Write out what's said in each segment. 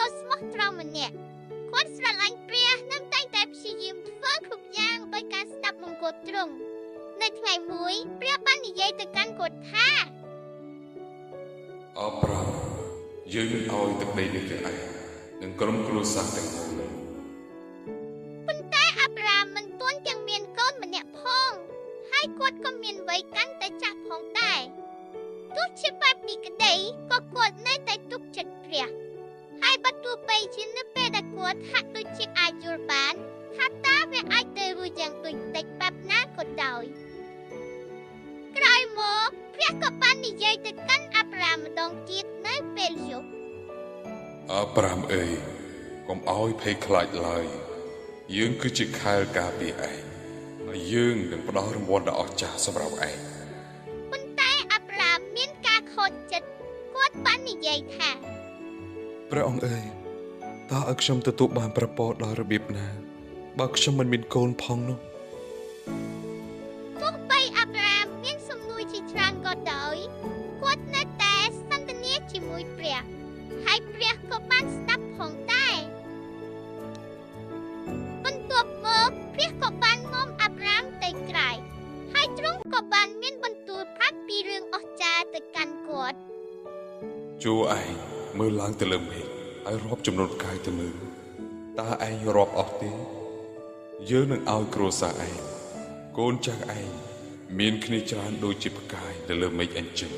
ដ៏ស្មោះត្រង់ម្នាក់គាត់ស្រឡាញ់ព្រះនិងតែងតែព្យាយាមធ្វើគ្រប់យ៉ាងដោយការស្ដាប់បង្គាប់ទ្រង់នៅថ្ងៃមួយព្រះបាននិយាយទៅកាន់គាត់ថា អប់រំយើងនឹងឲ្យទឹកដីនេះទៅឯងនិងក្រុមគ្រួសារទាំងមូល ប៉ុន្តែអាប់រ៉ាមមិនទាន់ទាំងមានកូនម្នាក់ផងហើយគាត់ក៏មានវ័យកាន់តែចាស់ផងដែរទោះជាបែបនេះក្តីក៏គាត់នៅតែទុកចិត្តព្រះហើយបើទោះបីជានៅពេលដែលគាត់ហាក់ដូចជាអាចយល់បានថាតើវាអាចទៅរួចយ៉ាងដូចតិចបែបណាក៏ដោយក្រោយមកព្រះក៏បាននិយាយទៅកាន់អាប់រ៉ាមម្ដងទៀតនៅពេលយប់ អាប់រ៉ាមអើយកុំឲ្យភ័យខ្លាចឡើយយើងគឺជាខែលការពារឯងហើយយើងនឹងផ្ដល់រង្វាន់ដ៏អស្ចារ្យសម្រាប់ឯង ប៉ុន្តែអាប់រ៉ាមមានការខកចិត្តគាត់បាននិយាយថា ព្រះអង្គអើយតើឲ្យខ្ញុំទទួលបានព្រះពរដល់របៀបណាបើខ្ញុំមិនមានកូនផងនោះ ទោះបីអាប់រ៉ាមមានសំណួរជាច្រើនក៏ដោយគាត់នៅតែសន្ទនាជាមួយព្រះហើយព្រះក៏បានស្ដាប់ផងដែរបន្ទាប់មកព្រះក៏បាននាំអាប់រ៉ាមទៅក្រៅហើយទ្រង់ក៏បានមានបន្ទូលប្រាប់ពីរឿងអស្ចារ្យទៅកាន់គាត់ ជួឯងមើលឡើងទៅលើមេឃហើយរាប់ចំនួនផ្កាយទៅមើលតើឯងរាប់អស់ទេយើងនឹងឲ្យគ្រួសារឯងកូនចៅឯងមានគ្នាច្រើនដូចជាផ្កាយនៅលើមេឃអញ្ចឹង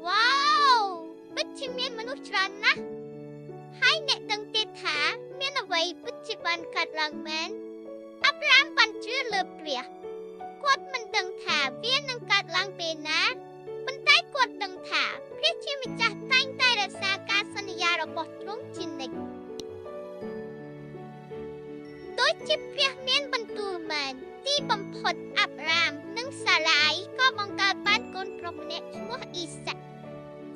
វ៉ាវពិតជាមានមនុស្សច្រើនណាស់ហើយអ្នកដឹងទេថាមានអ្វីពិតជាបានកើតឡើងមែនអាប់រ៉ាមបានជឿលើព្រះគាត់មិនដឹងថាវានឹងកើតឡើងពេលណាប៉ុន្តែគាត់ដឹងថាព្រះជាម្ចាស់តែងតែរក្សាការសន្យារបស់ទ្រង់ជានិច្ចដូចជាព្រះមានបន្ទូលមែនទីបំផុតអាប់រ៉ាមនិងសារាយក៏បង្កើតបានកូនប្រុសម្នាក់ឈ្មោះអ៊ីសាក់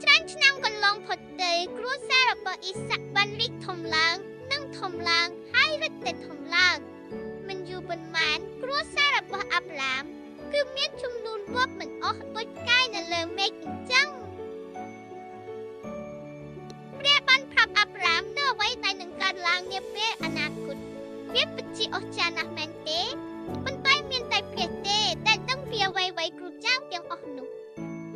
ច្រើនឆ្នាំកន្លងផុតទៅគ្រួសាររបស់អ៊ីសាក់បានរីកធំឡើងនិងធំឡើងហើយរឹតតែធំឡើងមិនយូរប៉ុន្មានគ្រួសាររបស់អាប់រ៉ាមគឺមានចំនួនរាប់មិនអស់ដូចផ្កាយនៅលើមេឃអញ្ចឹងព្រះបានប្រាប់អាប់រ៉ាមនៅអ្វីដែលនឹងកើតឡើងនាពេលអនាគតវាពិតជាអស្ចារ្យណាស់មែនទេប៉ុន្តែមានតែព្រះទេដែលដឹងពីអ្វីៗគ្រប់យ៉ាងទាំងអស់នោះ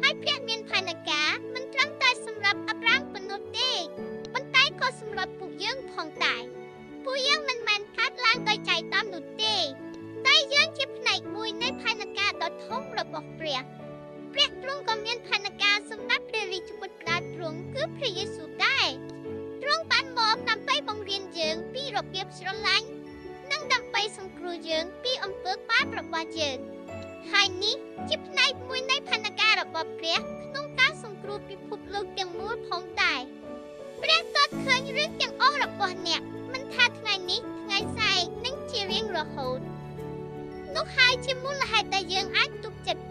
ហើយព្រះមានផែនការមិនត្រឹមតែសម្រាប់អាប់រ៉ាមប៉ុណ្ណោះទេប៉ុន្តែក៏សម្រាប់ពួកយើងផងដែរពួកយើងមិនមែនកើតឡើងដោយចៃដន្យនោះទេតែយើងជាផ្នែកមួយនៃផែនការដ៏ធំរបស់ព្រះព្រះទ្រង់ក៏មានផែនការសម្រាប់ព្រះរាជបុត្រាទ្រង់គឺព្រះយេស៊ូវដែរទ្រង់បានមកដើម្បីបង្រៀនយើងពីរបៀបស្រឡាញ់និងដើម្បីសង្គ្រោះយើងពីអំពើបាបរបស់យើងហើយនេះជាផ្នែកមួយនៃផែនការរបស់ព្រះក្នុងការសង្គ្រោះពិភពលោកទាំងមូលផងដែរព្រះទតឃើញរឿងទាំងអស់របស់អ្នកមិនថាថ្ងៃនេះថ្ងៃស្អែកនិងជារៀងរហូតនោះហើយជាមូលហេតុដែលយើងអាចទុកចិត្ត